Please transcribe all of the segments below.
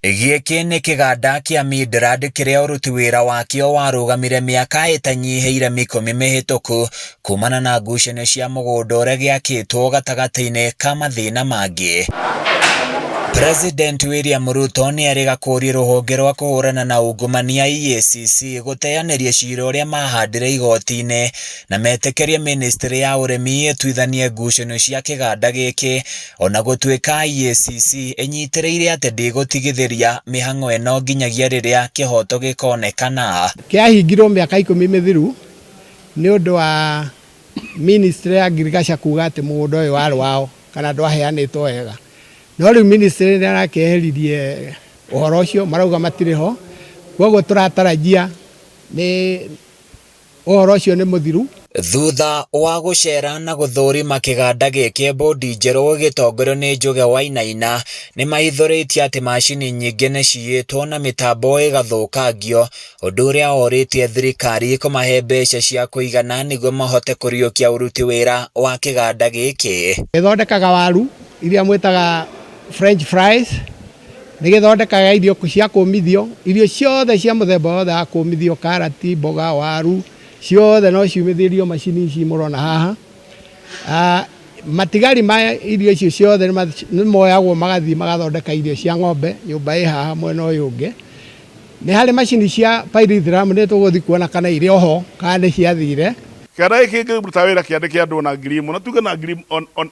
Gĩkĩ nĩ kĩganda kĩa Midrand kĩrĩa ũruti wĩra wakĩo warũgamire mĩaka ĩtanyihĩire mĩkũmi mĩhĩtũku kumana na ngucanio cia mũgũnda ũrĩa gĩakĩtwo gatagatĩ-inĩ ka mathĩna mangĩ. President William Ruto nĩ erĩga kũũria rũhonge rwa kũhũrana na ungumania EACC gũteanĩria cira ũrĩa mahandire igoti-inĩ na metĩkĩrie ministry ya ũrĩmi ĩtuithanie ngucanio cia kĩganda gĩkĩ ona gũtuĩka EACC ĩnyitĩrĩire atĩ ndĩgũtigithĩria mĩhang'o ĩno nginyagia rĩrĩa kĩhoto gĩkonekana. Kĩahingirwo mĩaka ikũmi mĩthiru nĩ ũndũ wa ministry ya agriculture kuga atĩ mũgũnda ũyũ warĩ wao kana ndwaheanĩtwo wega. No rĩu ministry nĩ arakĩeheririe ũhoro ũcio marauga matirĩ ho, koguo tũratarajia nĩ ũhoro ũcio nĩ mũthiru. Thutha wa gũcera na gũthũrima kĩganda gĩkĩ, bũndi njerũ ĩgĩtongorio nĩ Njũge Wainaina nĩ mahithũrĩtie atĩ macini nyingĩ nĩ ciyĩtwo na mĩtambo ĩgathũkangio, ũndũ ũrĩa orĩtie thirikari kũmahe mbeca cia kũigana nĩguo mahote kũriũkia ũruti wĩra wa kĩganda gĩkĩ. Gĩthondekaga waru iria mwĩtaga French fries, nĩ gĩthondekaga irio cia kũmithio, irio ciothe cia mũthemba wothe wa kũmithio, karati, mboga, waru, ciothe no ciumithĩrio macini ici mũrona haha. Ah, matigari ma irio icio ciothe nĩ moyagwo magathiĩ magathondeka irio cia ng'ombe nyũmba ĩ haha mwena ũyũ ũngĩ. Nĩ harĩ macini cia pyrethrum nĩ tũgũthiĩ kuona kana irĩ oho kana nĩ ciathire. Kĩganda gĩkĩ kĩngĩruta wĩra kĩandĩke andũ ona 1000 na tuge na ngiri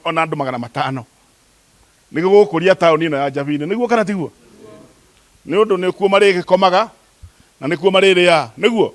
ona andũ 500 nĩ gĩgũkũria taũni ĩno ya Njabini nĩguo kana tiguo? Nĩ ũndũ nĩkuo marĩgĩkomaga na nĩkuo marĩrĩaga nĩguo?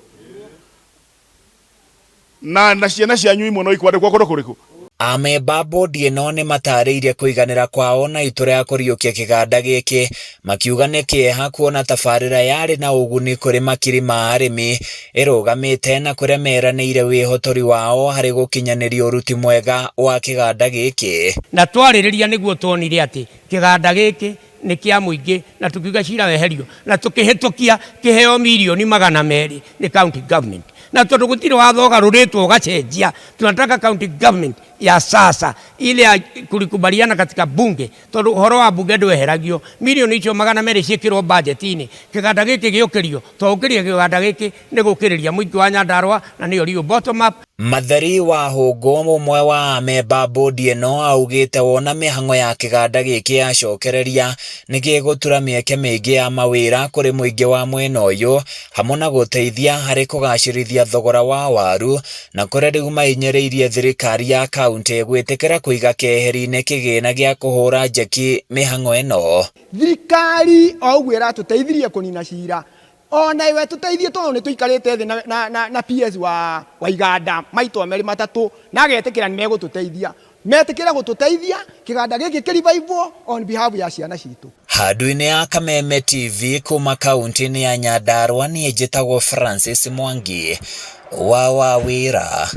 Na na ciana cianyu imwe no ikwandĩkwo kũndũ kũrĩkũ? Amemba a bũndi ĩno nĩ matarĩirie kũiganĩra kwao na itua rĩa kũriũkia kĩganda gĩkĩ, makiuga nĩ kĩeha kuona tabarĩra yarĩ na ũguni kũrĩ makiri ma arĩmi ĩrũgamĩte na kũrĩa meranĩire wĩhotori wao harĩ gũkinyanĩria ũruti mwega wa kĩganda gĩkĩ. Na twarĩrĩria nĩguo tuonire atĩ kĩganda gĩkĩ nĩ kĩa mũingĩ na tũkiuga cira weherio na tũkĩhĩtũkia kĩheo 200,000,000 nĩ county government. Na tondũ gũtirĩ watho ũgarũrĩtwo ũgacenjia, tunataka county government ya sasa ile ya kulikubaliana katika bunge, tondũ ũhoro wa bunge ndweheragio, mirioni icio 200 ciĩkĩrwo budget-inĩ, kĩganda gĩkĩ gĩũkĩrio, to gũkĩria kĩganda gĩkĩ nĩ gũkĩrĩria mũingĩ wa Nyandarua na nĩyo real bottom up. Matheri Wahũngũ ũmwe wa amemba a bũndi ĩno augĩte wona mĩhang'o ya kĩganda gĩkĩ yacokereria nĩ gĩgũtura mĩeke mĩingĩ ya mawĩra kũrĩ mũingĩ wa mwena ũyũ hamwe na gũteithia harĩ kũgacĩrithia thogora wa waru na kũrĩa rĩu mahinyĩrĩirie thirikari ya kauntĩ gwĩtĩkĩra kũiga keheri-inĩ kĩgĩna gĩa kũhũra njeki mĩhang'o ĩno. Thirikari o ũguo ĩratũteithirie kũnina cira ona iwe tũteithie tondũ nĩ tũikarĩte thĩ na, na, na, na PS wa, wa iganda maitwa merĩ matatũ na agetĩkĩra nĩ megũtũteithia metĩkĩre gũtũteithia kĩganda gĩkĩ kĩrivaivwo on behalf ya ciana citũ. Handũ-inĩ ya Kameme TV kuma kaunti-inĩ ya Nyandarua niĩ njĩtagwo Francis Mwangi wa Wawĩra.